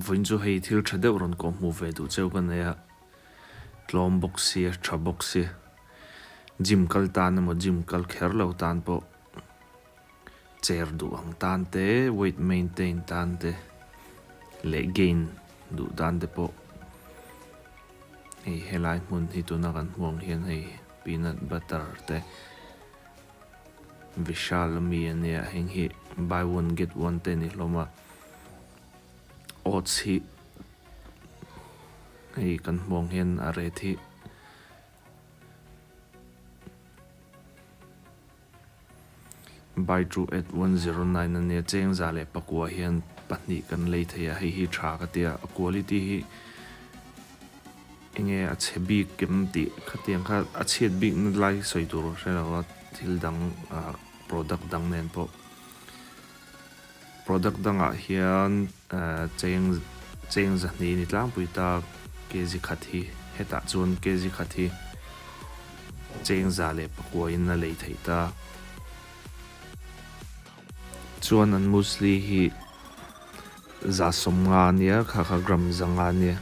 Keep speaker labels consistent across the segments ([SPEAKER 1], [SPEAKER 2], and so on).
[SPEAKER 1] Vawiin chu hei thil tha deuh rawn kawh hmuh ve duh cheu ka nei a, tlawm bawk si a tha bawk si. Gym kal tan emaw gym kal kher lo tan pawh cher duh ang tan te, weight maintain tan te leh gain duh tan te pawh hei helai hmun hi tuna kan hmuh ang hian hei peanut butter te. Vishal ami a nia heng hi buy one get one te a ni hlawm a oats hi hei kan hmuh ang hian a rate hi buy two at 109 a nia cheng za leh pakua hian pahnih kan lei thei a hei hi tha ka tia a quality hi. Enge a chhe bik kem tih khatiang kha a chhiat bik na lai sawi tur hre lo a thil dang ah product dang nen pawh product dangah hian ah cheng cheng zahnih ni tlangpui ta kg khat hi hetah chuan kg khat hi cheng za leh pakua in a lei theih ta. Chuan an muesli hi za sawmnga a nia kha kha gram zanga a nia.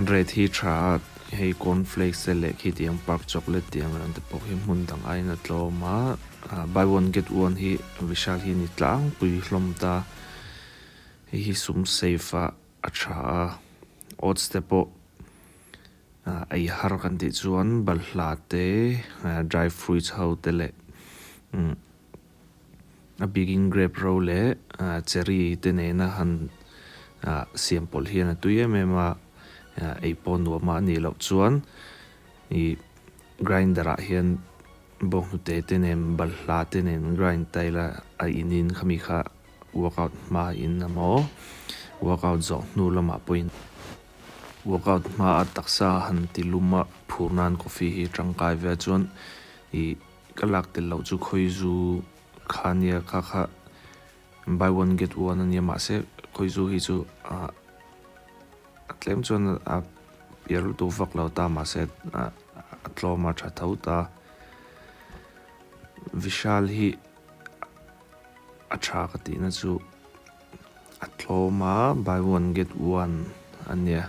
[SPEAKER 1] Rate hi tha a hei cornflakes te leh khi tiang park chocolate tih ang reng te pawh hi hmun dang aiin a tlawm a buy one get one hi Vishal hi a ni tlangpui hlawm ta hei hi sum safe a a tha a oats te pawh. Ei har kan tih chuan balhla te dry fruits ho te leh a bikin grape ro leh cherry te nena han siam pawlh hian a tui em em a, ei pawh nuam a nih loh chuan ih grinder ah hian bawnghnute te nen balhla te nen grind ta ila a in in khami kha workout hma in emaw workout zawh hnu lamah pawhin. Workout hma a taksa han ti lum a phur nan coffee hi tangkai ve a chuan ih ka lak tel loh chu khawi zu kha nia kha kha buy one get one a nia mahse khawi zu hi chu ah a tlem chuan a piar lutuk vak lo ta mahse ah a tlawm a tha tho ta Vishal hi a tha ka tihna chu. A tlawm a, buy one get one a nia.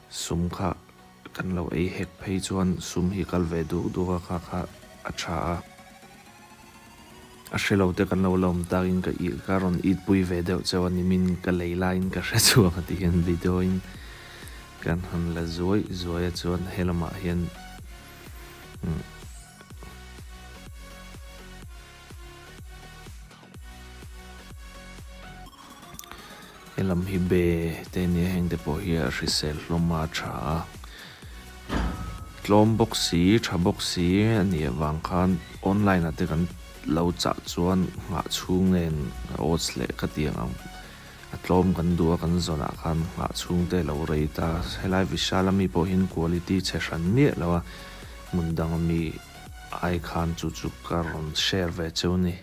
[SPEAKER 1] Sum kha kan lo ei hek phei chuan sum hi kal ve duk duk a kha kha a tha a. A hre lo te kan lo la awm takin ka ih ka rawn it pui ve deuh cheu a ni min ka lei laiin ka hre chhuak a ti hian video in kan han la zuai zuai a chuan he lamah hian umm. Helam hi be te nia heng te pawh hi a hrisel hlawm a a tha a tlawm bawk si tha bawk si a nih avang khan online ah te kan lo chah chuan nghah chhung nen oats leh ka tih ang a tlawm kan duh a kan zawn ah khan nghah chhung te a lo rei ta helai Vishal ami pawh hian quality chhe hran miah lo a hmun dang ami ai khan chu chu ka rawn share ve cheu a ni.